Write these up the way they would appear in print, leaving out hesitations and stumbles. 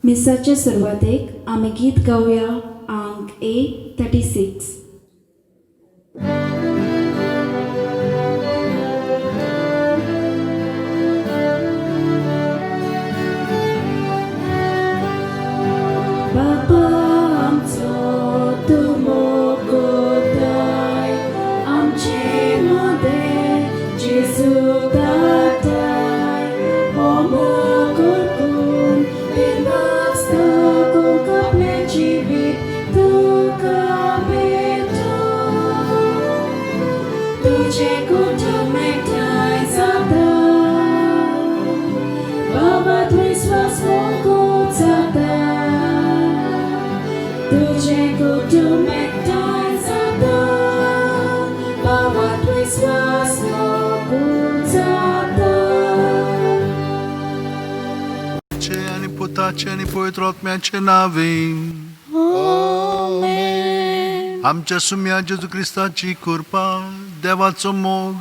मिसाचे सुरवातेक आमी गीत गावया आंक ए 36. बाबा आमचो तूं मोगोताय आमचे मदें जेजू धाडटाय हो मोग करून बिनवास दाखोवंक आपलें जिवीत तुका भेटोवं तुजें कुटुंब एकठांय जाता बाबा विस्वास मोगून जाता तुजें कुटुंब एकठांय जाता बाबा विस्वास मोगून जाता. चे आनी पुताचे आनी पवित्र आत्म्याचे नावे. आमच्या सुम्या जेजू क्रिस्ताची कृपा, देवाचो मोग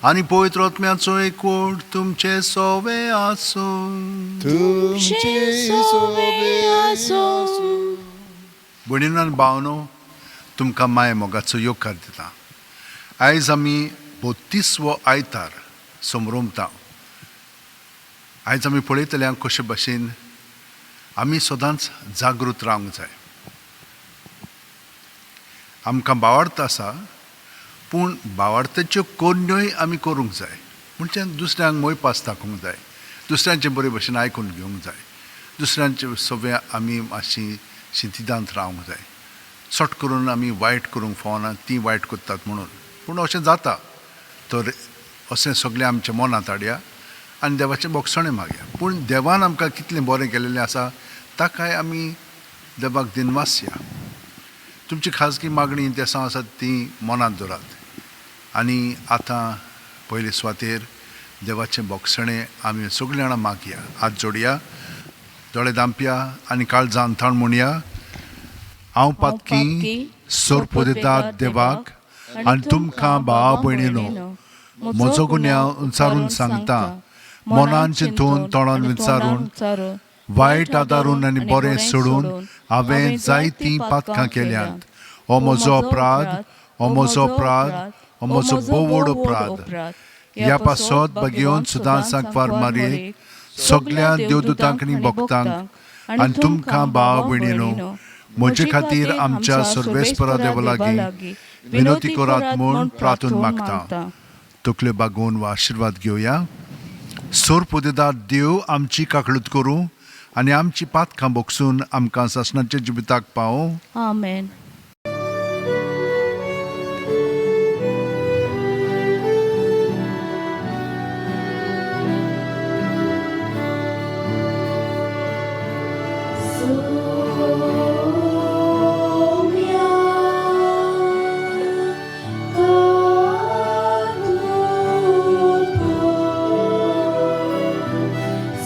आनी पवित्र आत्म्याचो एकवट तुमचे सोवे आसूं. तुमचे सोवे आसूं. भयणीनो आनी भावनो, तुमकां माय मोगाचो येवकार दिता. आयज आमी 32वो आयतार समरोमता. आयज आमी पळयतले कशे भाशेन आमी सदांच जागृत रावंक जाय. आमकां भावार्थ आसा, पूण भावार्थाच्यो कोन्योय आमी करूंक जाय. म्हणजे दुसऱ्यांक मोयपास दाखोवंक जाय, दुसऱ्यांचे बरे भशेन आयकून घेवंक जाय, दुसऱ्यांचे सगळें आमी मातशी शिंतिदांत रावंक जाय. सट करून आमी वायट करूंक फावना, ती वायट करतात म्हणून. पूण अशें जाता तर अशें सगळें आमच्या मनांत हाडया आनी देवाचें भोगसणें मागया. पूण देवान आमकां कितलें बरें केलेलें आसा ताकाय आमी देवाक दिनवासया. तुमची खाजगी मागणी देसां आसात ती मनांत दवरात. आनी आतां पयले सुवातेर देवाचें भोगसणें आमी सगळीं जाणां मागया. हात जोडया, दोळे दांपया आनी काळजान थाण म्हणया, हांव पातकी सोरपोदेदार देवाक आनी तुमकां भावा भयणीनो म्हजो गुन्यांव उंचारून सांगता. मनान चिंतून, तोंडान विचारून, वायट आदारून आनी बरें सोडून हांवें जायतीं पातकां केल्यांत. हो म्हजो अपराध, हो म्हजो अपराध, हो म्हजो भोव अपराध. ह्या पासत बगेवन सुदां सांगपार मारयेक, सगल्या देवदूतांक आनी भक्तांक आनी तुमकां भाव भयणीनो म्हजे खातीर आमच्या सर्वेस्परा देवा लागीं विनवती करात म्हूण प्रार्थून मागता. तकल्यो बागोवन वा आशिर्वाद घेवया. सोरपोदेदार देव आमची काकळूत करूं आनी आमची पातकां भोगसून आमकां सासणाच्या जिविताक पावोवं. आमेन. सोम्या कातूत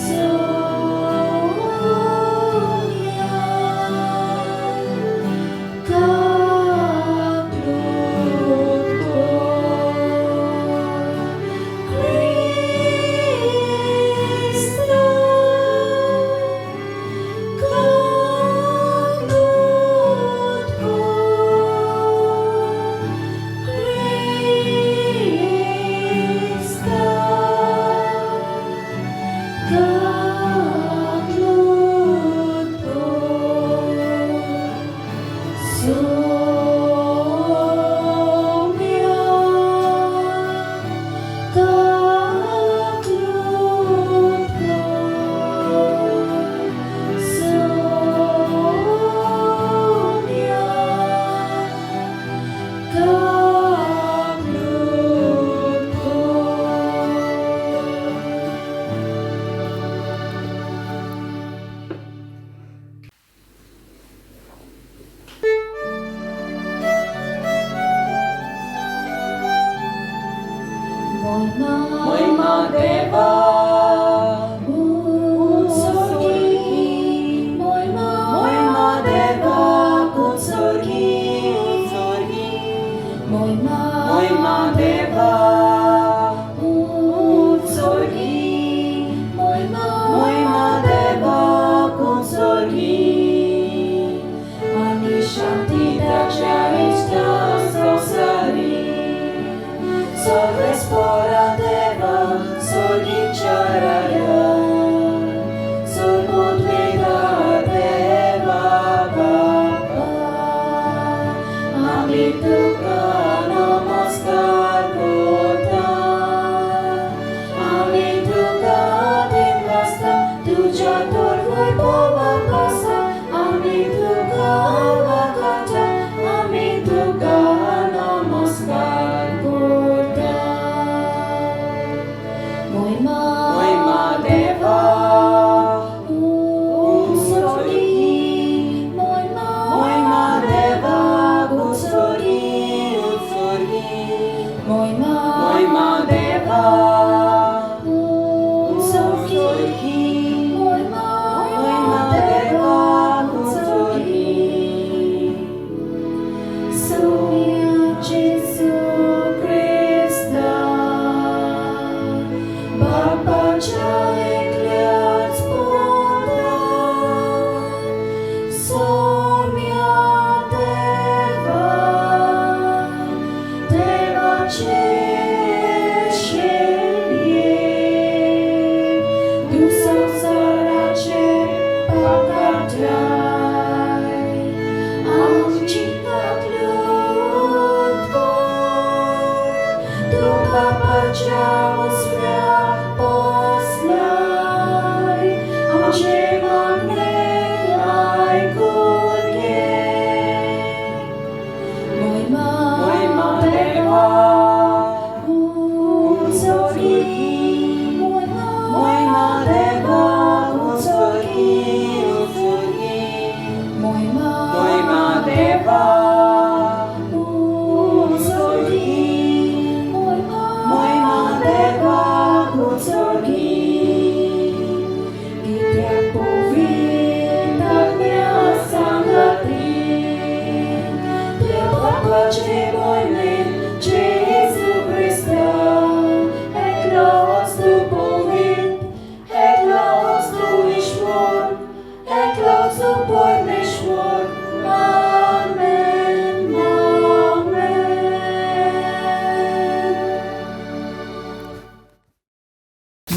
सोम्या.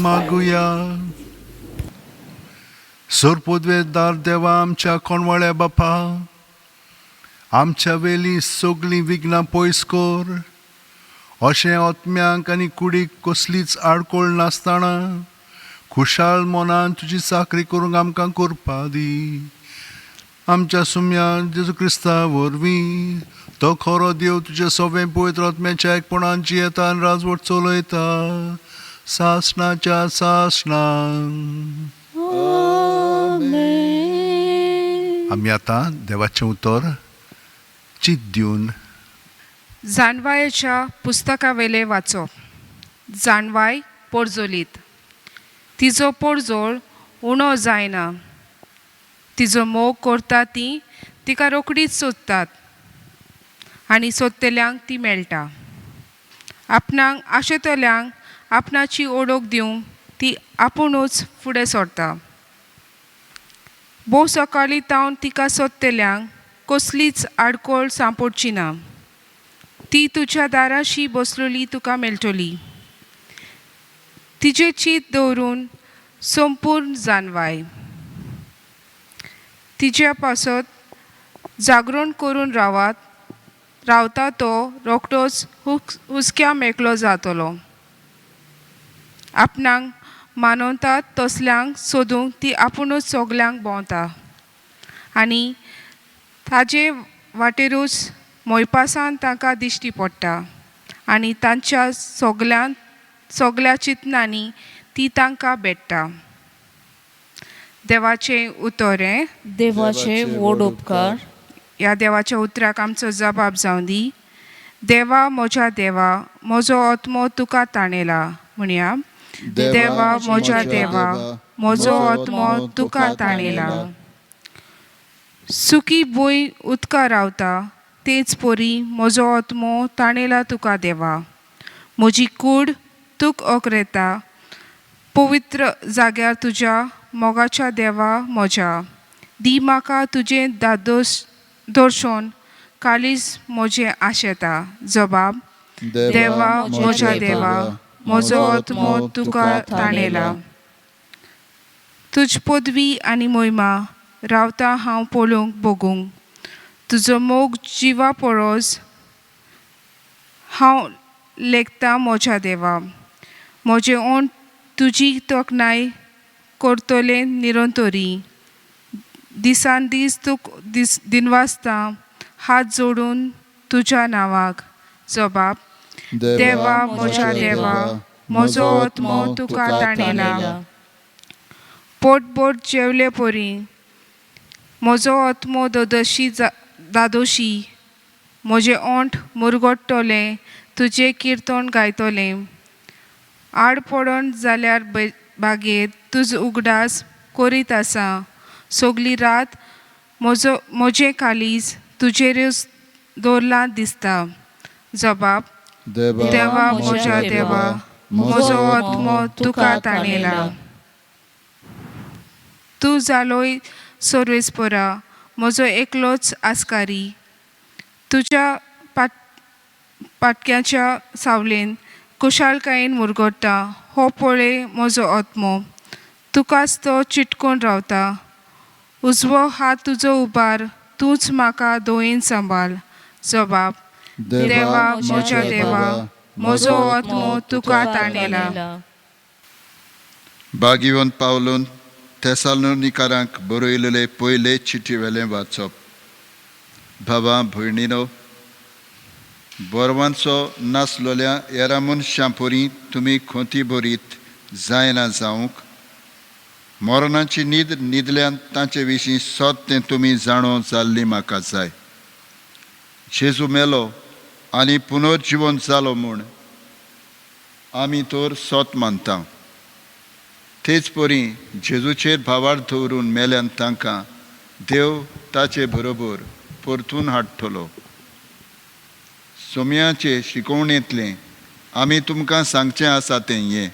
मागुया. सोरपोदवेदार देवा आमच्या कोणवाळ्या बापा, आमच्या वेली सगळीं विघ्नां पयस कर, अशें आत्म्यांक आनी कुडीक कसलीच आडकोळ नासतना खुशाल मनान तुजी चाकरी करूंक आमकां करपा दी. आमच्या सुम्या जेजू क्रिस्ता वरवीं तो खरो देव तुजे सगळें पवित्र आत्म्याच्या एकपणान जियेता आनी राजवट चलयता सासणाच्या सासणां. आमी आतां देवाचें उतर चित दिवन जाणवायेच्या पुस्तकावेले वाचप. जाणवाय पोरजोलीत, तिजो पोरजोळ उणो जायना. तिजो मोग करता ती तिका रोखडीच सोदतात आनी सोदतल्यांक ती मेळटा. आपणाक आशेतल्यांक आपणाची ओळख दिवंक ती आपुणूच फुडें सरता. भोव सकाळीं तावन तिका सोदतल्यांक कसलीच आडकोळ सांपडची ना. ती तुज्या दाराशी बसलेली तुका मेळटली. तिजें चीत दवरून संपूर्ण जाणवाय तिज्या पासत जागरण करून रावात रावता तो रोखडोच हुसक्या मेकळो जातलो. आपणाक मानवतात तसल्यांक सोदूंक ती आपुणूच सगल्यांक भोंवता आनी ताजे वाटेरूच मोयपासान तांकां दिश्टी पडटा आनी तांच्या सगल्यांत सगल्या चिंतनांनी ती तांकां भेट्टा. देवाचें उतर हें. देवाचे व्हड उपकार. ह्या देवाच्या उतराक आमचो जबाब जावं दी. देवा म्हज्या देवा, म्हजो आत्मो तुका ताणेला. म्हणया, देवा म्हज्या देवा, म्हजो आत्मो तुका ताणेला. सुकी भूंय उदका रावता तेच परी म्हजो आत्मो ताणेला तुका देवा. म्हजी कूड तूक ओकरेता पवित्र जाग्यार तुज्या मोगाच्या देवा म्हज्या. दी म्हाका तुजें दर्शन काळीज म्हजें आशेता. जबाब. देवा म्हज्या देवा, म्हजो आत्मो तुका ताणेला. तुज पदवी आनी मोहिमा रावता हांव पळोवंक भोगूंक. तुजो मोग जिवा पळोस हांव लेखता म्हज्या देवा. म्हजें ओंठ तुजी तोखणाय करतलें निरंतरी. दिसान दीस तूं दीस दिनवासता हात जोडून तुज्या नांवाक. जबाब. देवा म्हज्या देवा, म्हजो आत्मो तुका ताणेला. पोटभर जेवले परी म्हजो आत्मो दोदशी दादोशी. म्हजें ओंठ मुरगट्टलें तुजें किर्तन गायतलें. आड पडोन जाल्यार बागेंत तुजो उगडास करीत आसा. सगली रात म्हजो म्हजें काळीज तुजेरूच दवरलां दिसता. जबाब. देवा म्हज्या देवा, म्हजो आत्मो तुका ताणेला. तूं जालोय सर्वेस्परा म्हजो एकलोच आस्कारी. तुज्या पाटक्याच्या सावलेन खुशालकायेन मुरगट्टा. हो पळय म्हजो आत्मो तुकाच तो चिटकोन रावता. उजवो हात तुजो उबार, तूंच म्हाका दोयेन सांबाळ. जबाब. देवा म्हज्या देवा, म्हजो आत्मो तुका ताणेला. बागिवन पावलून थेसालोनिकारांक बरयलेले पयले चिटी वेलें वाचप. भावा भयणीनो, बोरवांचो नासलोल्या हेरा मनशां परी तुमी खोंती भरीत जायना जावंक मरणाची न्हीद न्हिदल्यान तांचे विशीं सत तें तुमी जाणो जाल्ली म्हाका जाय. जेजू मेलो आनी पुनर्जिवन जालो म्हूण आमी तर सत मानता. तेच परी जेजूचेर भावार दवरून मेल्यान तांकां देव ताचे बरोबर परतून हाडटलो. सोम्याचे शिकवणेंतलें आमी तुमकां सांगचें आसा तें हें,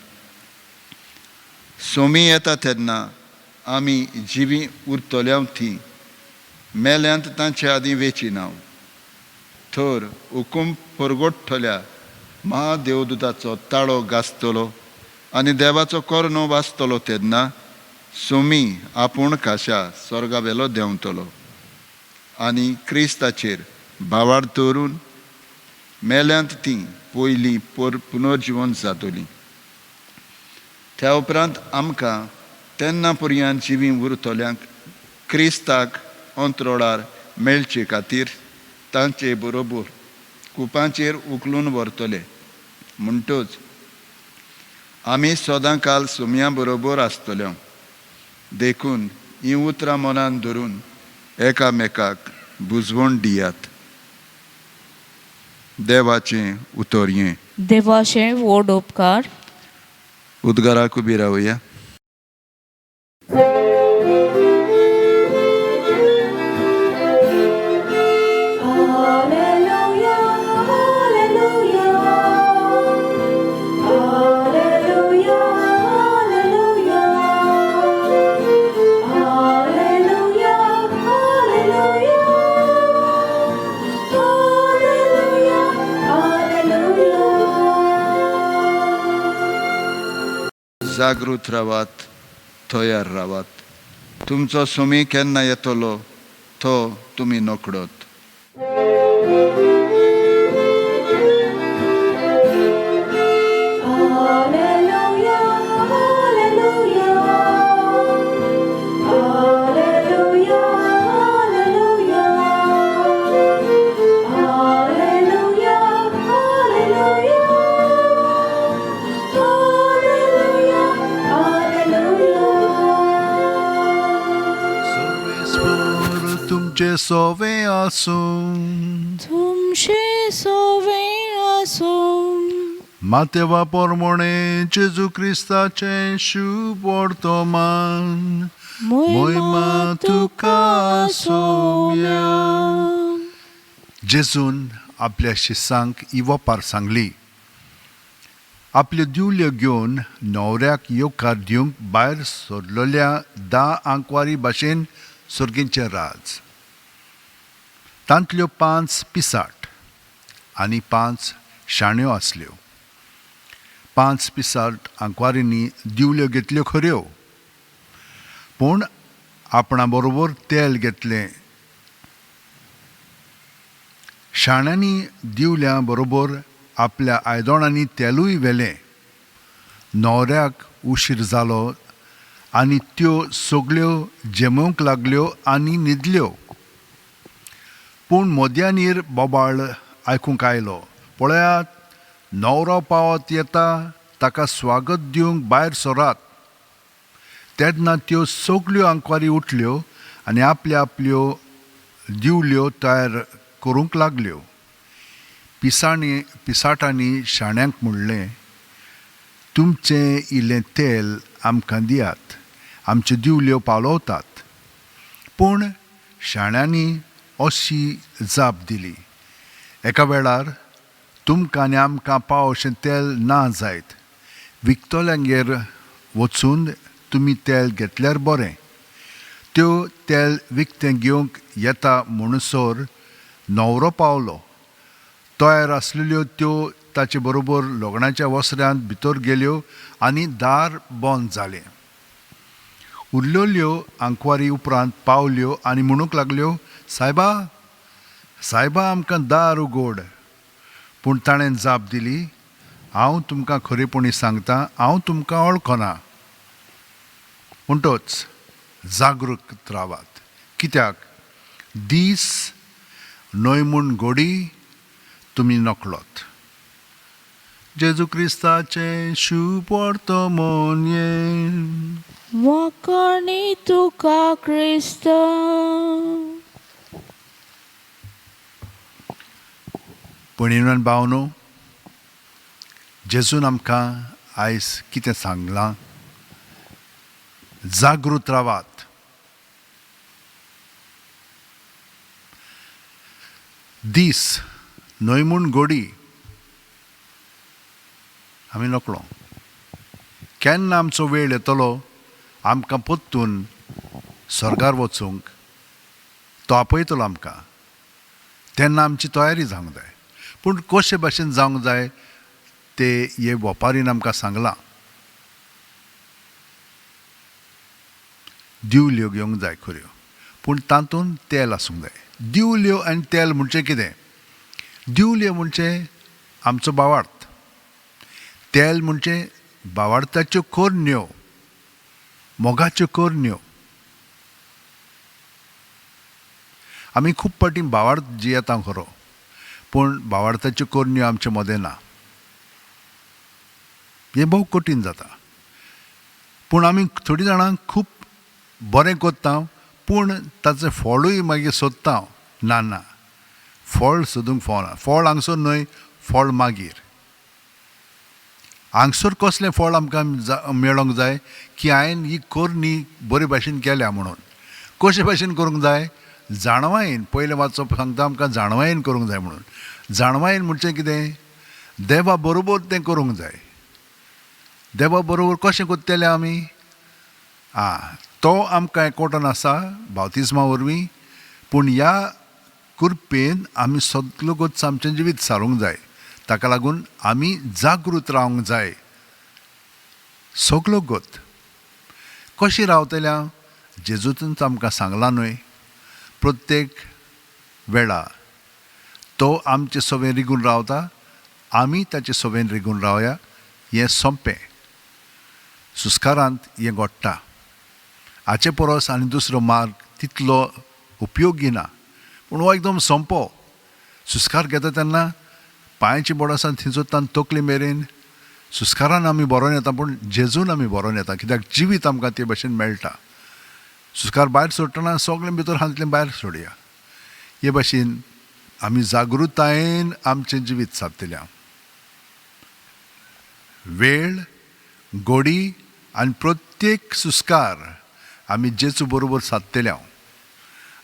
सोमी येता तेन्ना आमी जिवीं उरतल्या ती मेल्यांत तांचे आदीं वेची नांव. तर हुकूम परगोडटल्या महादेवदूताचो ताळो गाजतलो आनी देवाचो कोर्नो वाजतलो तेन्ना सोमी आपूण खाशा स्वर्गावेलो देंवतलो आनी क्रिस्ताचेर भावार दवरून मेल्यांत तीं पयलीं पुनर्जिवन जातलीं. त्या उपरांत आमकां तेन्ना पर्यंत जिवीं उरतल्यांक क्रिस्ताक अंत्रोळार मेळचे खातीर तांचे बरोबर कुपांचेर उखलून व्हरतले. म्हणटच आमी सदां काल सोम्या बरोबर आसतले. देखून हीं उतरां मनान धरून एकामेकाक बुजवण दियात. देवाचें उतर हें. देवाचे व्हड उपकार. उद्गाराक उबी रावया. Alleluia, Alleluia, Alleluia, Alleluia, Alleluia, Alleluia, Alleluia, Alleluia. जागृत रावात, तयार रावात. तुमचो सोमी केन्ना येतलो तो तुमी नकडत. Alleluia, Alleluia, Alleluia, Alleluia, Alleluia, Alleluia, Alleluia, Alleluia. सर्वेस्पर तुमचे सोवे आसूं. तुमचे सोवे आसूं. मातेवा पोरमोणे जेजू क्रिस्ताचें शुभ वर्तमान. मोहिमा तुका सोम्या. जेजून आपल्या शिसांक ही वपार सांगली. आपल्यो दिवल्यो घेवन न्हवऱ्याक येवकार दिवंक भायर सरलेल्या 10 आंकवारी भाशेन सर्गींचें राज. तांतल्यो 5 पिसाट आनी 5 शाण्यो आसल्यो. 5 पिसाट आंकवारींनी दिवल्यो घेतल्यो खऱ्यो, पूण आपणा बरोबर तेल घेतलें. शाण्यांनी दिवल्या बरोबर आपल्या आयदोणांनी तेलूय व्हेलें. न्हवऱ्याक उशीर जालो आनी त्यो सगल्यो जेमूंक लागल्यो आनी न्हिदल्यो. पूण मोद्यानीर बोबाळ आयकूंक आयलो, पळयात न्हवरो पावत येता, ताका स्वागत दिवंक भायर सरात. तेन्ना त्यो सगल्यो आंकवारी उठल्यो आनी आपल्या आपल्यो दिवल्यो तयार करूंक लागल्यो. पिसाटांनी शाण्यांक म्हणलें, तुमचें इल्लें तेल आमकां दियात, आमच्यो दिवल्यो पालोवतात. पूण शाण्यांनी अशी जाप दिली, एका वेळार तुमकां आनी आमकां पाव अशें तेल ना जायत, विकतल्यांगेर वचून तुमी तेल घेतल्यार बरें. त्यो तेल विकतें घेवंक येता म्हणसर न्हवरो पावलो. तयार आसलेल्यो त्यो ताचे बरोबर लग्नाच्या वसऱ्यांत भितर गेल्यो आनी दार बंद जालें. उरलेल्यो आंकवारी उपरांत पावल्यो आनी म्हणूंक लागल्यो, सायबा सायबा आमकां दार उगोड. पूण ताणें जाप दिली, हांव तुमकां खरेपणी सांगता, हांव तुमकां वळखना. म्हणटच जागृत रावात, कित्याक दीस न्हय म्हूण गोडी तुमी नकळत. जेजू क्रिस्ताचें शुभ वर्तमान. वांकणी तुका क्रिस्ता. भयणीन भावनो, जेजून आमकां आयज कितें सांगलां? जागृत रावात. दीस न्हय म्हूण गोडी आमी नकळो. केन्ना आमचो वेळ येतलो आमकां परतून स्वर्गार वचूंक, तो आपयतलो आमकां, तेन्ना आमची तयारी जावंक जाय. पूण कशे भाशेन जावंक जाय ते हे वपारीन आमकां सांगलां. दिवल्यो घेवंक जाय खऱ्यो, पूण तातूंत तेल आसूंक जाय. दिवल्यो आनी तेल म्हणचें कितें? दिवल्यो म्हणचें आमचो भावार्थ, तेल म्हणचें भावार्थाच्यो करण्यो, मोगाच्यो करण्यो. आमी खूब फावटी भावार्थ जियेता खरो, पूण भावार्थाच्यो करण्यो आमचे मदें ना. हें भोव कठीण जाता. पूण आमी थोडीं जाणां खूब बरें करता, पूण ताचें फळूय मागीर सोदता. ना ना, फळ सोदूंक फावना. फळ हांगसर न्हय, फळ मागीर. हांगसर कसलें फळ आमकां मेळोंक जाय की हांवें ही करणी बरे भाशेन केल्या म्हणून. कशे भाशेन करूंक जाय? जाणवायेन. पयलें वाचप सांगता आमकां जाणवायेन करूंक जाय म्हणून. जाणवायेन म्हणचें कितें? देवा बरोबर तें करूंक जाय. देवा बरोबर कशें करतले आमी? आं, तो आमकां एकवटन आसा बावतिज्मा वरवीं, पूण ह्या कृपेन आमी सगलो गोच आमचें जिवीत सारूंक जाय. ताका लागून आमी जागृत रावंक जाय. सगलो गोत कशी रावतल्या जेजूच आमकां सांगलां न्हय, प्रत्येक वेळा तो आमचे सवें रिगून रावता, आमी ताचे सवें रिगून रावया. हें सोंपें सुस्कारांत हें घडटा. हाचे परस आनी दुसरो मार्ग तितलो उपयोगी ना, पूण हो एकदम सोंपो. सुस्कार घेता तेन्ना पांयची बोड आसा थंयसर तान तकली मेरेन सुस्कारान आमी बरोवन येता, पूण जेजून आमी बरोवन येता, कित्याक जिवीत आमकां ते भशेन मेळटा. सुस्कार भायर सोडटना सगळें भितर हातलें भायर सोडया. हे भशेन आमी जागृतायेन आमचें जिवीत सादतले. वेळ, गोडी आनी प्रत्येक सुस्कार आमी जेजू बरोबर सादतले.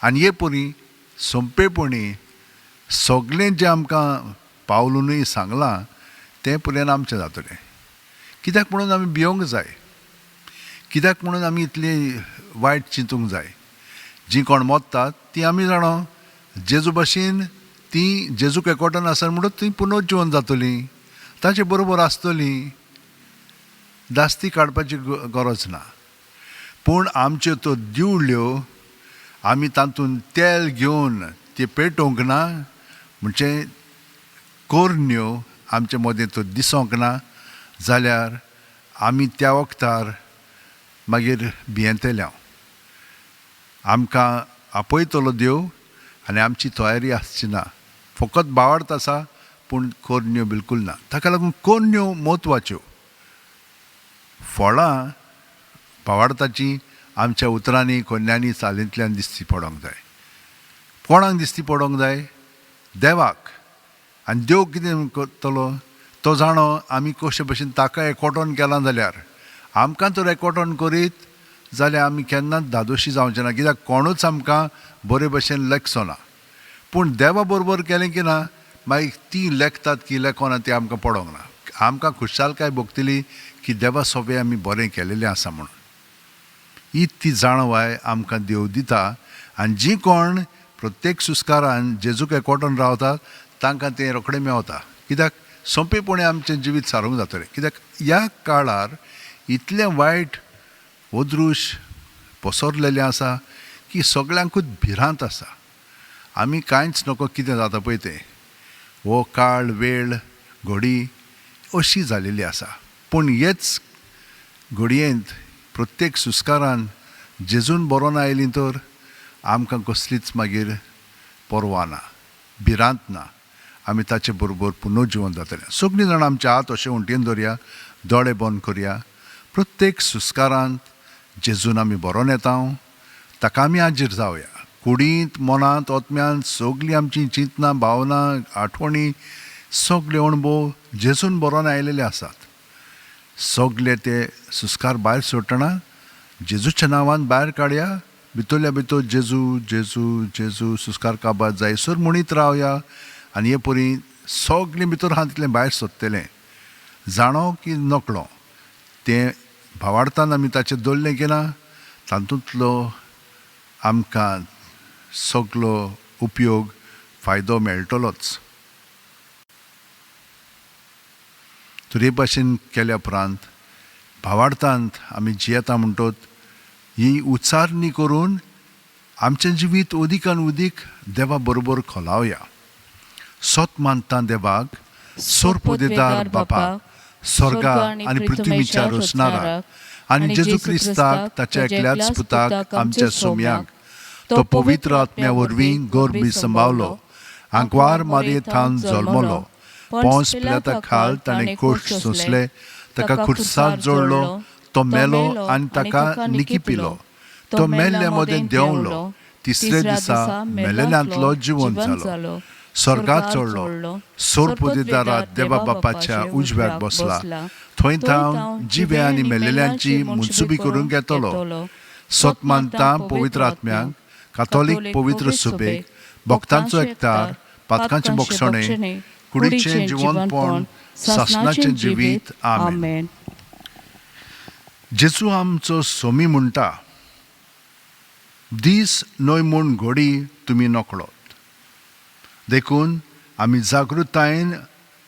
आनी हे परी सोंपेपणी सगळें जें आमकां पावलूनय सांगलां तें पर्यंत आमचें जातलें. कित्याक म्हणून आमी भियोंक जाय? कित्याक म्हणून आमी इतली वायट चिंतूंक जाय? जीं कोण मोत्तात तीं आमी जाणा जेजू भाशेन तीं जेजूक एकवटान आसा म्हणून तीं पुनर्जिवन जातलीं, ताचे बरोबर आसतलीं, दास्ती काडपाची गरज ना. पूण आमच्यो त्यो दिवल्यो आमी तातूंत तेल घेवन त्यो पेटोवंक ना, म्हणजे कोरन्यो आमचे मदें त्यो दिसोंक ना जाल्यार आमी त्या वखदार मागीर भियेंतले हांव. आमकां आपयतलो देव आनी आमची तयारी आसची ना. फकत बावडत आसा पूण कोरन्यो बिलकूल ना. ताका लागून कोरन्यो म्हत्वाच्यो. फळां बावडताची आमच्या उतरांनी कोन्यांनी चालींतल्यान दिसती पडोंक जाय. कोणाक दिसती पडोंक जाय? देवाक. आनी देव कितें करतलो तो जाणो आमी कशे भशेन ताका एकवटोन केलां जाल्यार आमकां तर एकवटोन करीत जाल्यार आमी केन्नाच धादोशी जावचें ना, कित्याक कोणूच आमकां बरे भशेन लेखचो ना. पूण देवा बरोबर केलें की ना मागीर तीं लेखतात की लेखना ती आमकां पडोंक ना. आमकां खुशालकाय भोगतली की देवा सोबे आमी बरें केलेलें आसा म्हणून. ही ती जाणवाय आमकां देव दिता. आनी जीं कोण प्रत्येक सुस्कारान जेजूक एकवटोन रावतात तांकां तें रोखडें मेवता, कित्याक सोंपेपणी आमचें जिवीत सारूंक जातलें. कित्याक ह्या काळार इतलें वायट अदृश्य पसरलेलें आसा की सगळ्यांकूच भिरांत आसा. आमी कांयच नको कितें जाता पळय तें, हो काळ वेळ घडी अशी जालेली आसा. पूण हेच घडयेंत प्रत्येक सुस्कारान जेजून बरोवन आयली तर आमकां कसलीच मागीर पर्वा ना, भिरांत ना. आमी ताचे बरोबर पुनर्जिवन जातलें. सगळीं जाणां आमचे हात अशें उंटयेन दवरया, दोळे बंद करया. प्रत्येक सुस्कारांत जेजून आमी बरोवन येता, ताका आमी हाजीर जावया. कुडींत, मनांत, आत्म्यांत सगळीं आमचीं चिंतनां, भावनां, आठवणी, सगळे अणभव जेजून बरोवन आयलेले आसात. सगळे ते सुस्कार भायर सोडटना जेजूच्या नांवान भायर काडया. भितरल्या भितर जेजू जेजू जेजू सुस्कार काबार जायसर म्हणीत रावया. आनी हे परी सगळें भितर आहा तितलें भायर सोदतलें. जाणो की नकळो तें भावार्थान आमी ताचेर दवरलें की ना तातूंतलो आमकां सगलो उपयोग फायदो मेळटलोच. तर हे भाशेन केल्या उपरांत भावार्थांत आमी जियेता म्हणटोत ही उच्चारणी करून आमचें जिवीत अदीकान अदीक देवा बरोबर खोलावया. सत मानता देवाक, सोरपोदेदार बापाक, स्वर्गा आनी पृथ्वीच्या रचणाराक, आनी जेजू क्रिस्ताक ताच्या एकल्याच पुताक आमच्या सोम्याक, तो पवित्र आत्म्या वरवीं गर्भी संभावलो, आंकवार मारये थावन जल्मलो, पोंस पिलाता खाल ताणें कोश सोंसले, ताका खुर्सार जोडलो, तो मेलो आनी ताका निकिपिलो, तो मेल्ल्या मदें देंवलो, तिसरे दिसा मेलेल्यांतलो जिवन जालो, स्वर्गात चडलो, सोरपोदेदारात देवा बापाच्या उजव्याक बसला, थंय थावन जिवे आनी मेलेल्यांची मुन्सुबी करूंक येतलो. सत मानता पवित्र आत्म्यांक, कातोलीक पवित्र सुबेक, भक्तांचो एकतार, पातकांचें बोगसणें, कुडीचें जिवनपण, सासनाचें जिवीत. आमेन. जेजू आमचो सोमी म्हणटा, दीस न्हय म्हूण घोडी तुमी नकळत. देखून आमी जागृतायेन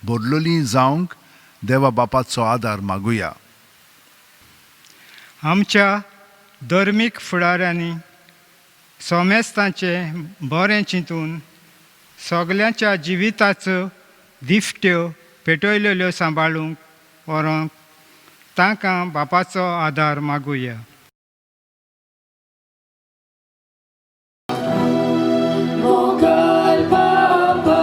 भरलेली जावंक देवा बापाचो आदार मागुया. आमच्या धर्मीक फुडाऱ्यांनी सोमेस्तांचें बरें चिंतून सगल्यांच्या जिविताचो दिफ्ट्यो पेटयलेल्यो सांबाळूंक व्हरूंक तांकां बापाचो आदार मागुया. मोगल बाबा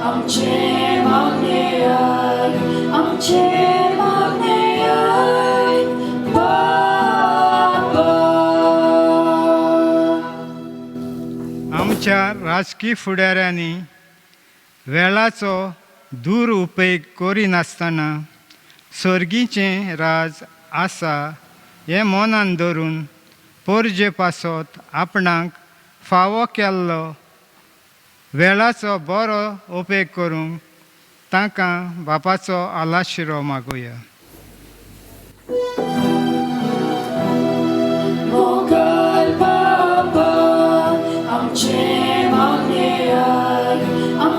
आमचे मागणे आयक, आमचे मागणे आयक बाबा. आमच्या राजकी फुडाऱ्यांनी वेळाचो दुरुपेग करिनासतना सर्गीचें राज आसा हें मनान धरून पोरजे पासत आपणाक फावो केल्लो वेळाचो बरो उपेग करूंक तांकां बापाचो आलाशिरो मागुया. मोगल बाबा आमचे मागणे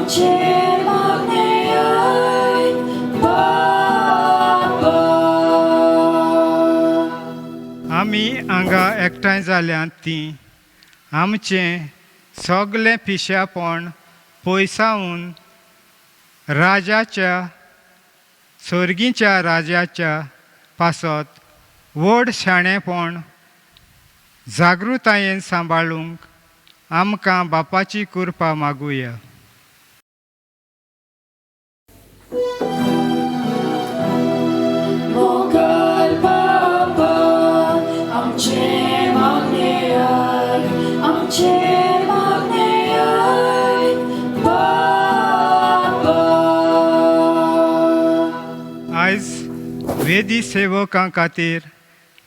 आमचें मागणें आयक बापा. आमी हांगा एकठांय जाल्यांत तीं आमचें सगलें पिशेपण पयसावन राजाच्या सर्गीच्या राजाच्या पासत व्हड शाणेपण जागृतायेन सांबाळूंक आमकां बापाची कृपा मागुया. मोगाळ बापा, आमचें मागणें आयक, आमचें मागणें आयक बापा. आयज वेदी सेवकां खातीर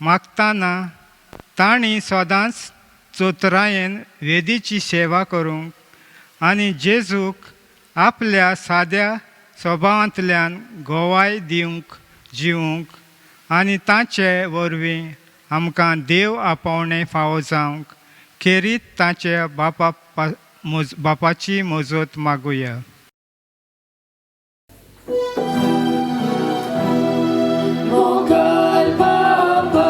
मागतना तांणी सदांच चतुरायेन वेदीची सेवा करूंक आनी जेजूक आपल्या साद्या स्वभावांतल्यान गोवाय दिवंक जिवूंक आनी तांचे वरवीं आमकां देव आपोवणें फावो जावंक खेरीत तांचे बापा बापाची मजत मागुया. मोगाळ बापा,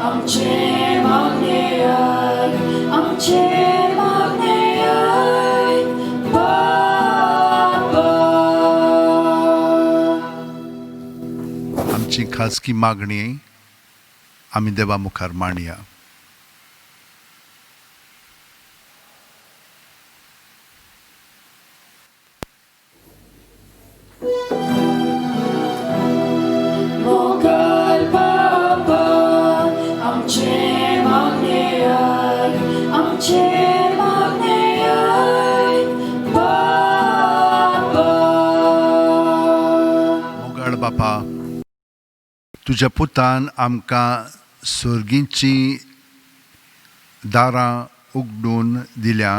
आमचें मागणें आयक, आमचें मागणें आयक बापा. आमची खाजगी मागणी आमी देवा मुखार मांडया. मोगाळ बापा, आमचें मागणें आयक, आमचें मागणें आयक बापा. मोगाळ बापा, तुज्या पुतान आमकां सर्गीची दारां उगडून दिल्या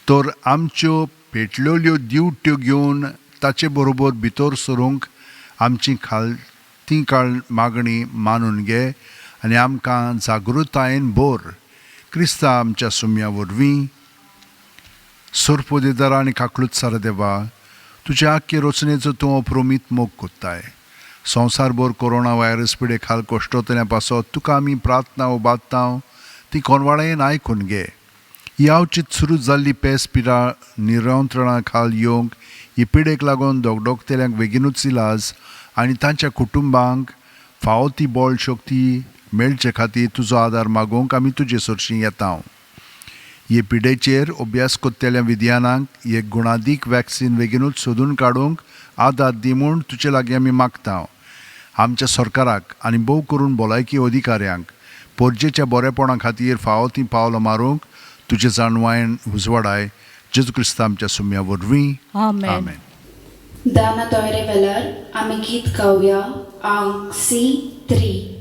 तर आमच्यो पेटलेल्यो दिवट्यो घेवन ताचे बरोबर भितर सरूंक आमची खालती काळ मागणी मानून घे आनी आमकां जागृतायेन भर. क्रिस्ता आमच्या सुम्या वरवीं. सोरपोदेदारा आनी काकळूत सारा देवा, तुज्या आख्खे रचनेचो तूं अप्रोमीत मोग कोत्ताय. संवसारभर कोरोना व्हायरस पिडे खाल कश्टोतल्या पासत तुका आमी प्रार्थना उबारता ती कोनवाळेन आयकून घे. ही आवचीत सुरू जाल्ली पेस पिरा नियंत्रणा खाल येवंक, ही पिडेक लागून दोगदोगतेल्यांक बेगीनूच इलाज आनी तांच्या कुटुंबांक फावो ती बळ शक्ती मेळचे खातीर तुजो आदार मागूंक आमी तुजे सरशीं येता. हे पिडेचेर अभ्यास कोत्तेल्या विज्ञानाक एक गुणादीक वॅक्सीन बेगीनूच सोदून काडूंक आदार दी म्हूण तुजे लागीं आमी मागता. आमच्या सरकाराक आनी भोव करून भलायकी अधिकाऱ्यांक पोरजेच्या बरेपणा खातीर फावो तीं पावलां मारूंक तुजे जाणवायन उजवाडाय. जेजू क्रिस्ता आमच्या सुम्या वरवीं. आमेन. आमेन. दाना दोयरे वेलार आमी गीत गावया आंक C3.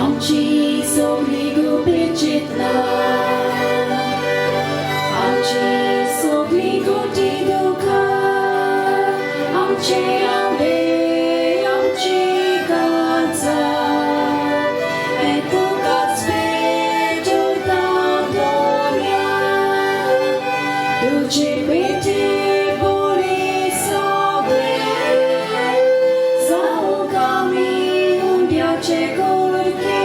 आमची सगळी गुपीत चिंतना, आमची सगळी गुटी दुखां, आमचे आंबे, आमची कांचा, हें तुकाच पेटयता दोनया. तुजे पेटी बरी सगळें, जावंक आमी उंड्याचे गोरखे,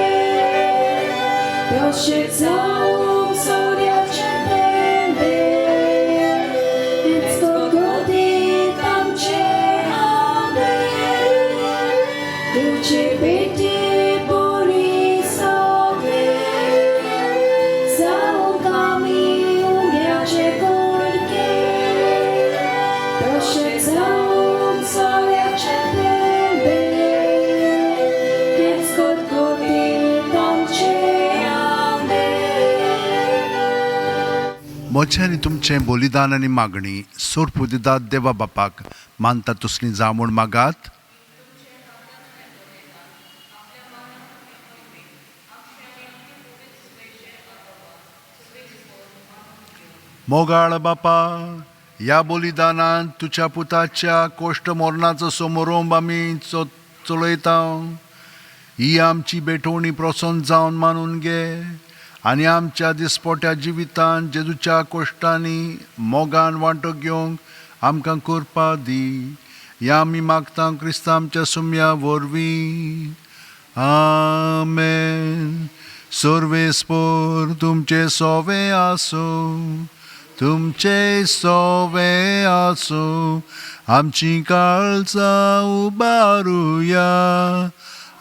तशें जावंक सोऱ्याचे थेंबे, हेंच गतीत आमचे आंबे. तुजे पेटी बरी सगळें, जावंक आमी उंड्याचे गोरखे, तशें जावंक सोऱ्याचे थेंबे, हेंच गतीत आमचे आंबे. म्हजें आनी तुमचें बलिदान आनी मागणी सोरपुदिदाद देवा बापाक मानता तसली जावं म्हूण मागात. मोगाळ बापा, ह्या बलिदानान तुज्या पुताच्या कोश्ट मरणाचो समारंभ आमी चलयता. ही आमची भेटवणी प्रसन्न जावन मानून घे आनी आमच्या दिसपोट्या जिवितान जेजूच्या कोश्टांनी मोगान वांटो घेवंक आमकां करपा दी. ह्या आमी मागता क्रिस्तांव आमच्या सुम्या वरवीं. आमेन. सर्वेस्पोर तुमचे सोवे आसूं, तुमचे सोवे आसूं. आमची काळजां उबारुया,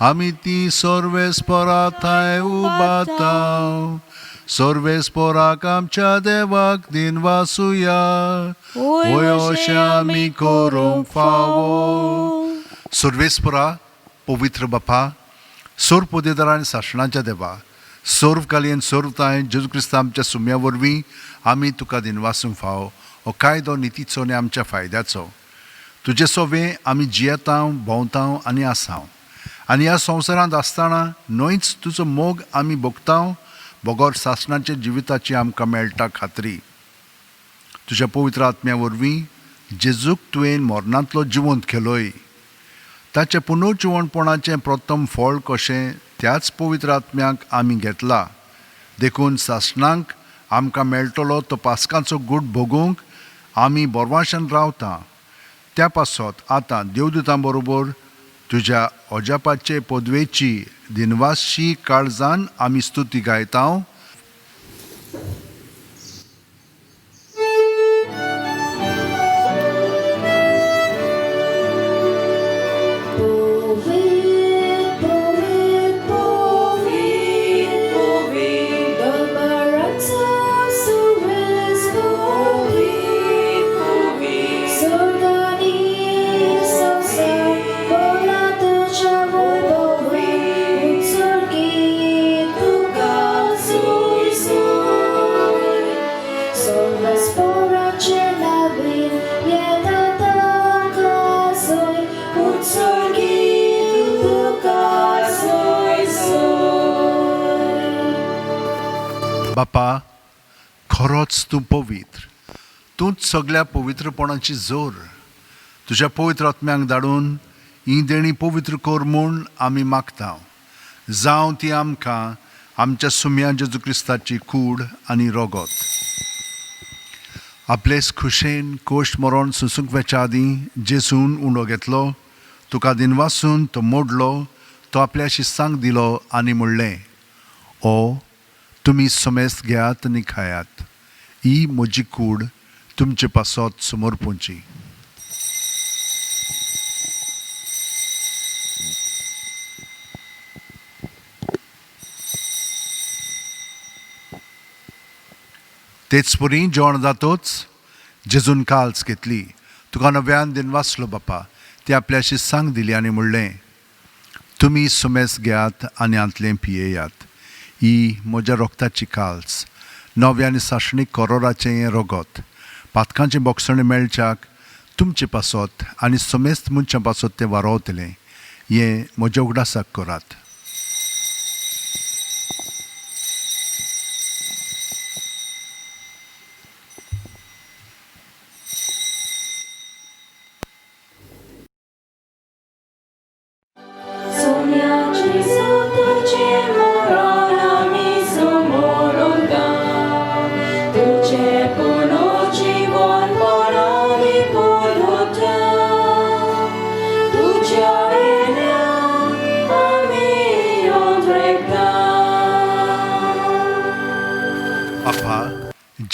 आमी ती सर्वेस्पोरा थंय उबाता. सर्वेस्पोराक आमच्या देवाक दिनवासुया, वय अशें आमी करूंक फावो. सर्वेस्पोरा, पवित्र बापा, सोर पोदेदार आनी सासणाच्या देवा, सर्वकालीन सर्वताय जेजू क्रिस्ता आमच्या सुम्या वरवीं आमी तुका दिनवासूंक फावो. हो कायदो नितीचो आनी आमच्या फायद्याचो. तुजे सोवे आमी जियेता, भोंवता आनी आसाव आनी ह्या संवसारांत आसतना न्हयच तुजो मोग आमी भोगता, बगर सासणाच्या जिविताची आमकां मेळटा खात्री. तुज्या पवित्र आत्म्या वरवीं जेजूक तुवें मरणांतलो जिवंत केलोय. ताचें पुनर्जिवणपणाचें प्रथम फळ कशें त्याच पवित्र आत्म्याक आमी घेतला. देखून सासणांक आमकां मेळटलो तो पास्कांचो गूट भोगूंक आमी बोरवाशान रावता. त्या पासत आतां देवदूतां बरोबर तुज्या अजापाचे पदवेची दिनवासी काळजान आमी स्तुती गायता. बापा, खरोच तूं पवित्र, तूंच सगळ्या पवित्रपणाची जोर. तुज्या पवित्र आत्म्यांक धाडून ही देणी पवित्र कर म्हूण आमी मागता. जावं ती आमकां आमच्या सुम्या जेजू क्रिस्ताची कूड आनी रोगत. आपलेच खुशेन कोश्ट मरण सुसूंक वेच्या आदीं जेजून उंडो घेतलो, तुका दिनवासून तो मोडलो, तो आपल्या शिस्तांक दिलो आनी म्हणलें, ओ तुमी समेस्त घेयात आनी खायात, ही म्हजी कूड तुमचे पासत समर्पूंची. तेच परी जेवण जातोच जेजून काल्स घेतली, तुका नव्यान दिनवासलो बापा, ती आपल्या शिस्तांक दिली आनी म्हणलें, तुमी सुमेस घेयात आनी हांतलें पियेयात, ही म्हज्या रोगताची काल्स, नव्या आनी सासणीक कोरोराचें हें रोगत, पातकांचें बोगसणें मेळच्याक तुमचे पासत आनी समेस्त मनशां पासत तें वारोवतलें. हें म्हज्या उगडासाक करात.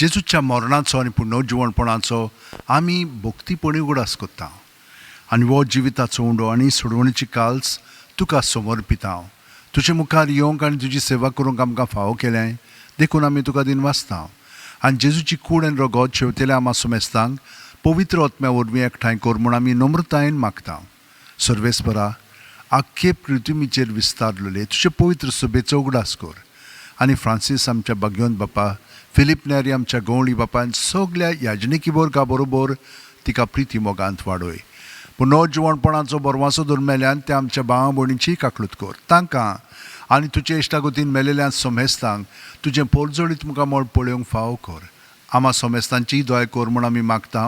जेजूच्या मरणाचो आनी पुनर्जिवणपणाचो आमी भक्तीपणी उगडास करता आनी हो जिविताचो उंडो आनी सोडवणीची काल्स तुका समर्पिता. तुजे मुखार येवंक आनी तुजी सेवा करूंक आमकां फावो केलें देखून आमी तुका दिनवासता. आनी जेजूची कूड आनी रगत शेवतेल्या आमा सुमेस्तांक पवित्र आत्म्या वरवीं एकठांय कर म्हूण आमी नम्रतायेन मागता. सर्वेस्परा, आख्खे पृथ्वीचेर विस्तारलेले तुजे पवित्र सभेचो उगडास कर आनी फ्रांसीस आमच्या बाग्योन बापा, फिलीप नेरी आमच्या गवळी बापान सगल्या याजनिकी वर्गा बरोबर तिका प्रिती मोगांत वाडय. पुनर्जिवणपणाचो बरवासो धरून मेल्यान त्या आमच्या भावा भयणीची काकळूत कर. तांकां आनी तुजे इश्टागतीन मेलेल्या समेस्तांक तुजें पोरजोळीत मुखामळ पळोवंक फावो कर. आमा सोमेस्तांची दोय कोर म्हूण आमी मागता.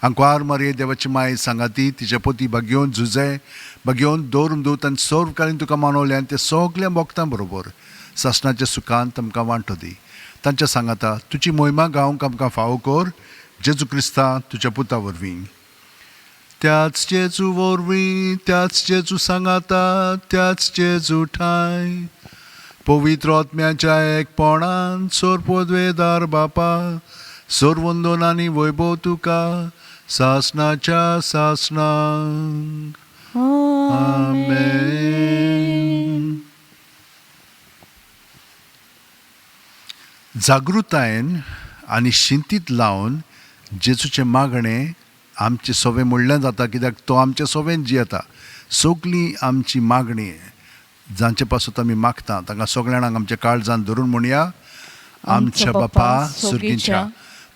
आंकवार मारये देवाची माय सांगाती तिचे पोती भाग्योवन झुजे भाग्योवन दवरून दूत आनी सर्वकालीन तुका मानवले आनी ते सगल्या भोगतां बरोबर सासणाच्या सुखान तुमकां वांटो दी. तांच्या सांगाता तुजी मोहिमा गावंक आमकां फावो कर जेजू क्रिस्ता तुज्या पुता वरवीं. त्याच जेजू वरवीं, त्याच जेजू सांगाता, त्याच जेजू ठांय पवित्र आत्म्याच्या एकपणान सोरपोद्वेदार बापा सोरवंदन आनी वैभव तुका सासणाच्या सासणाक. आमेन. जागृतायेन आनी शिंतीत लावन जेजूचें मागणें आमचें सोवें म्हणल्यार जाता, कित्याक तो आमच्या सोवें जियेता. सगळीं आमची मागणी जांचे पासत आमी मागता तांकां सगळ्या जाणांक आमच्या काळजान धरून म्हणया. आमच्या बापा सुर्गीच्या,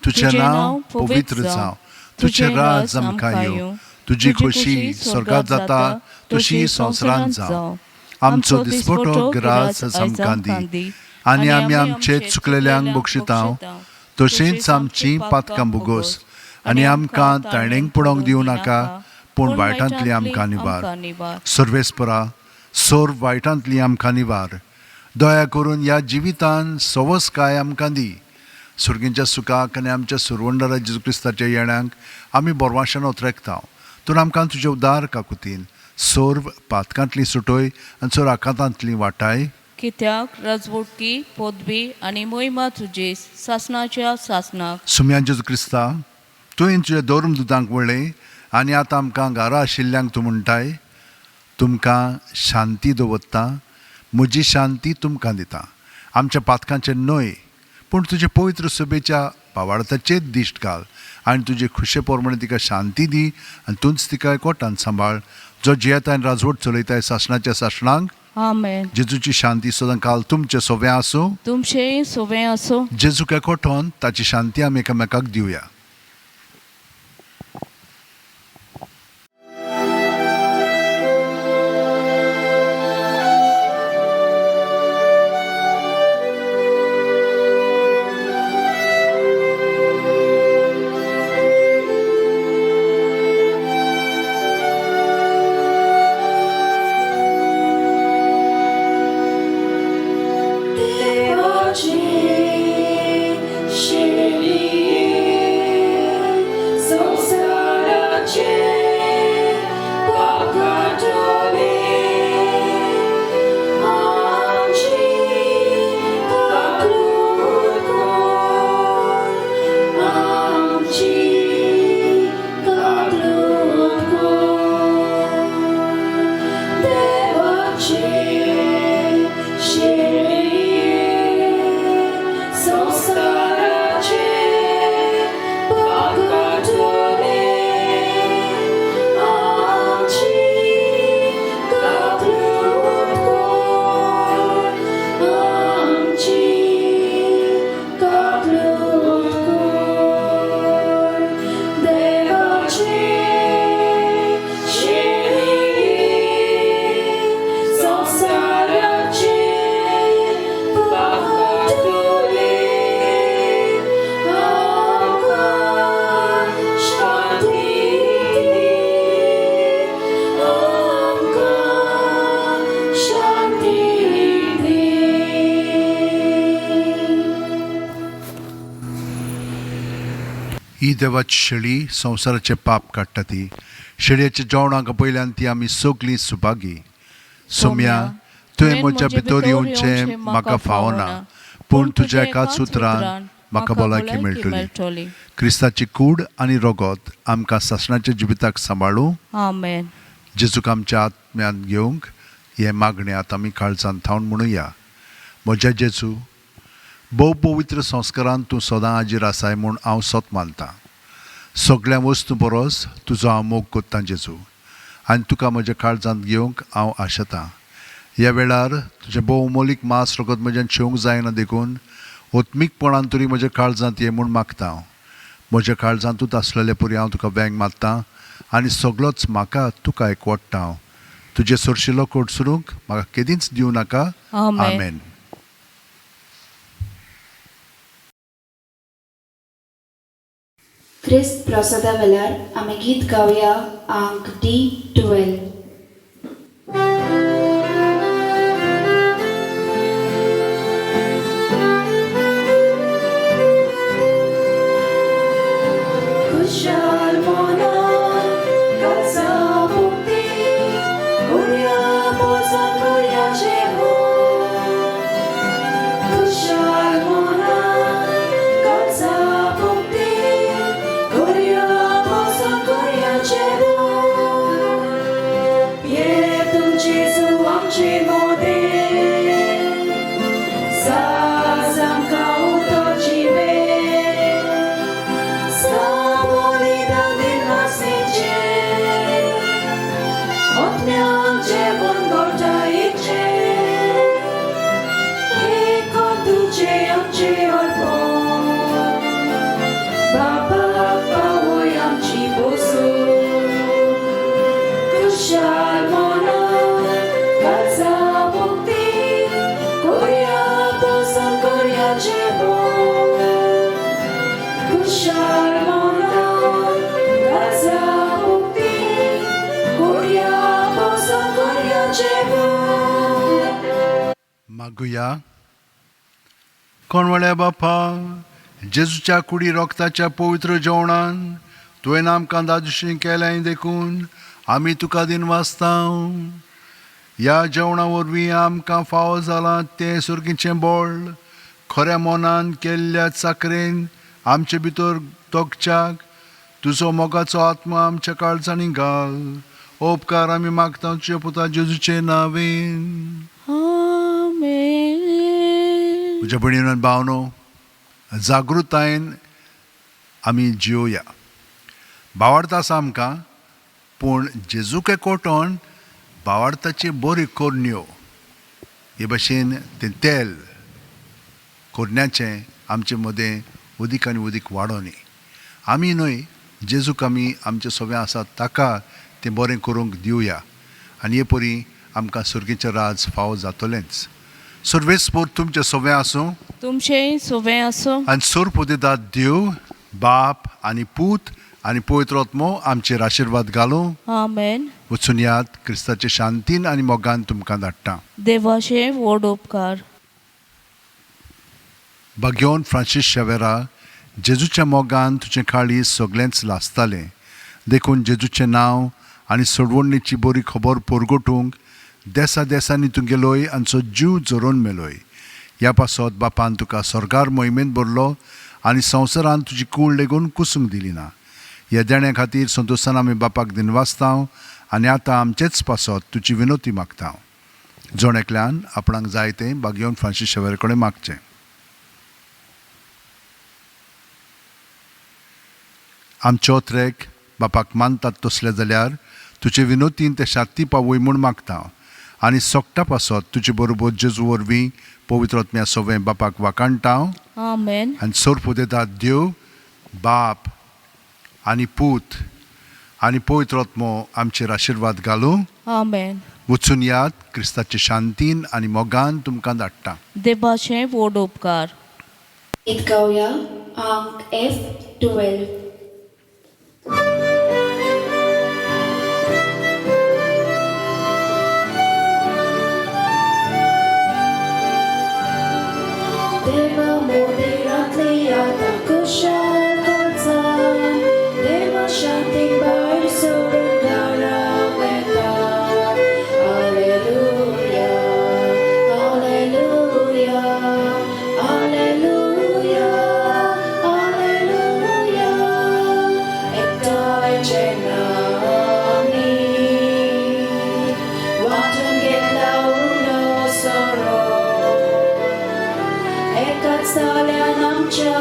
तुजें नांव पवित्र जावं, तुजें राज आमकां येवं, तुजी खोशी स्वर्गात जाता तशी संवसारांत जावं. आमचो दिसपटो ग्रास आमकां दी आनी आमी आमचे चुकलेल्यांक बक्षिता तशेंच आमची पातकां भोगोस आनी आमकां ताणेंक पडोवंक दिवं नाका, पूण वायटांतली आमकां निवार. सर्वेस्परा, सोर वायटांतली आमकां निवार. दया करून ह्या जिवितान सवसकाय आमकां दी. सुर्गींच्या सुखाक आनी आमच्या सुरवंडरा जेजू क्रिस्ताच्या येण्यांक आमी बोरवाशान ओतरेकता. तूं आमकां तुजे उदार काकुतीन सर्व पातकांतली सुटोय आनी सोर आकांतांतली वाटाय. कित्याक राजवटकी पदवी आनी मोहिमा तुजी सासणाच्या सासणाक. सुम्या जेजू क्रिस्ता, तुवें तुज्या दोरून दुदांक वळ्ळें आनी आतां आमकां घरा आशिल्ल्यांक तूं म्हणटाय, तुमकां शांती दवरता, म्हजी शांती तुमकां दिता. आमच्या पातकांचें न्हय पूण तुजे पवित्र सभेच्या पावाडताचेर दिश्ट घाल आनी तुजे खुशे प्रमाणे तिका शांती दी आनी तूंच तिका कोटान सांबाळ, जो जियेता आनी राजवट चलयताय सासणाच्या सासणांक. आमेन. जेजूची शांती सदां काल तुमचें सोवें आसूं. तुमचेंय सोवें आसूं. जेजूक एकवटोन ताची शांती आमी एकामेकाक दिवया. देवाचे शेळये संवसाराचे पाप काडटले, आमची काकूट कर, आमची काकूट कर. देवाचे शेळये संवसाराचे पाप काडटले, आमची काकूट कर, आमची काकूट कर. देवाचे शेळये संवसाराचे पाप काडटले, आमकां शांती दी, आमकां शांती दी. ही देवाची शेळी संवसाराचें पाप काडटा ती शेळयेच्या जेवणाक पयल्यान ती आमी सगळीं सुभागी. सोम्या, तुवें म्हज्या भितर येवचें म्हाका फावना, पूण तुज्या एकाच उतरान म्हाका भलायकी मेळटली. क्रिस्ताची कूड आनी रगत आमकां सासणाच्या जिविताक सांबाळूं. आमेन. जेजूक आमच्या आत्म्यान घेवंक हें मागणें आतां आमी काळजान थावन म्हणुया. म्हज्या जेजू, भोव पवित्र संस्कारान तूं सदां हाजीर आसाय म्हूण हांव सत मानतां. सगळ्या वस्तू परस तुजो हांव मोग कोत्तां जेजू, आनी तुका म्हज्या काळजांत घेवंक हांव आशेतां. ह्या वेळार तुजें भोव मोलीक मांस रगत म्हज्यान शेवंक जायना देखून ओत्मीकपणान तरी म्हज्या काळजांत ये म्हूण मागता हांव. म्हज्या काळजांतूच आसलेले पुरी हांव तुका वेंग मारतां आनी सगळोच म्हाका तुका एकवटता हांव. तुजें सोरशिलो कोटसरूंक म्हाका केदींच दिवं नाका. आमेन. आमेन. क्रिस्त प्रसादा वेळार आमी गीत गावया आंक डी 12. खुशाल मनान काळजा मुक्ती कोरया पोसान कोरयाचें मोग. खुशाल मनान काळजा मुक्ती कोरया पोसान कोरयाचें मोग. ये तुमचे जेजू आमचे मोदें साज आमकां उतो जिवे. Kushal monan kaza mukti Korya posan korya jevon. मागुया. कोण व्हडल्या बापा, जेजूच्या कुडी रोगताच्या पवित्र जेवणान तुवें आमकां दादुशी केलें देखून आमी तुका दिनवासतांव. ह्या जेवणा वरवीं आमकां फावो जालां तें सुर्गीचें बोळ खऱ्या मनान केल्ल्या चाकरेन आमचे भितर तोगच्याक तुजो मोगाचो आत्मा आमच्या काळजांनी घाल. उपकार आमी मागता तुज्या पुता जेजूचे नांवेन. आमेन. म्हज्या भयणीन आनी भावनो, जागृतायेन आमी जियोया. भावार्थ आसा आमकां, पूण जेजूके कोटोन भावार्थाची बरी करण्यो हे भशेन तें तेल कोरण्याचें आमचे मदें उदीक आनी उदीक वाडोनी. आमी न्हय, जेजूक आमी आमचे सगळें आसा ताका तें बरें करूंक दिवया आनी हे परी आमकां सुर्गीचें राज फावो जातलेंच. सर्वेस्पोर तुमचें सगळें आसूं, तुमचें सुवें आसूं. आनी सोरपोदेदाद देव बाप आनी पूत आनी पवित्र आत्मो आमचेर आशिर्वाद घालूं. आमेन. वचून याद क्रिस्ताचे शांतीन आनी मोगान तुमकां धाडटा. देवाचे व्हड उपकार. भाग्योन फ्रांसीस शेवेरा, जेजूच्या मोगान तुजें काळीज सगळेंच लासतालें देखून जेजूचें नांव आनी सोडवणीची बरी खबर परगटूंक देसा देसांनी तूं गेलोय आनी सो जीव झरोवन मेलोय. ह्या पासत बापान तुका स्वर्गार मोहिमेंत भरलो आनी संवसारान तुजी कूळ लेगून कुसूंक दिली ना. ह्या देण्या खातीर संतोशान आमी बापाक दिनवासतांव आनी आतां आमचेच पासत तुजी विनोती मागता. जण एकल्यान आपणाक जाय तें भाग्योन फ्रांसीस शेवेर कडेन मागचें. आमचो ट्रेक बापाक मानतात तसले जाल्यार तुजे विनोतीन ते शांती पावय म्हूण मागता आनी सोकटा पासत तुजे बरोबर जेजू वरवीं पवित्र आत्म्या सगळें बापाक वाखाणटा. आमेन. आनी सोरपोदेदाद देव बाप आनी पूत आनी पवित्र आत्मो आमचेर आशिर्वाद घालूं. आमेन. वचून याद क्रिस्ताचे शांतीन आनी मोगान तुमकां धाडटा. देवाचे व्हड उपकार. गीत गावया आंक एफ 12. देवा मोदेरांतली आतां कुशाल काळजान देवा शांती भायर सोडून घरा वेता. Hallelujah, hallelujah, hallelujah, hallelujah. एकठांय जेन्ना आमी वांटून घेतला उणो सोरो एकाच जाल्यान आमच्या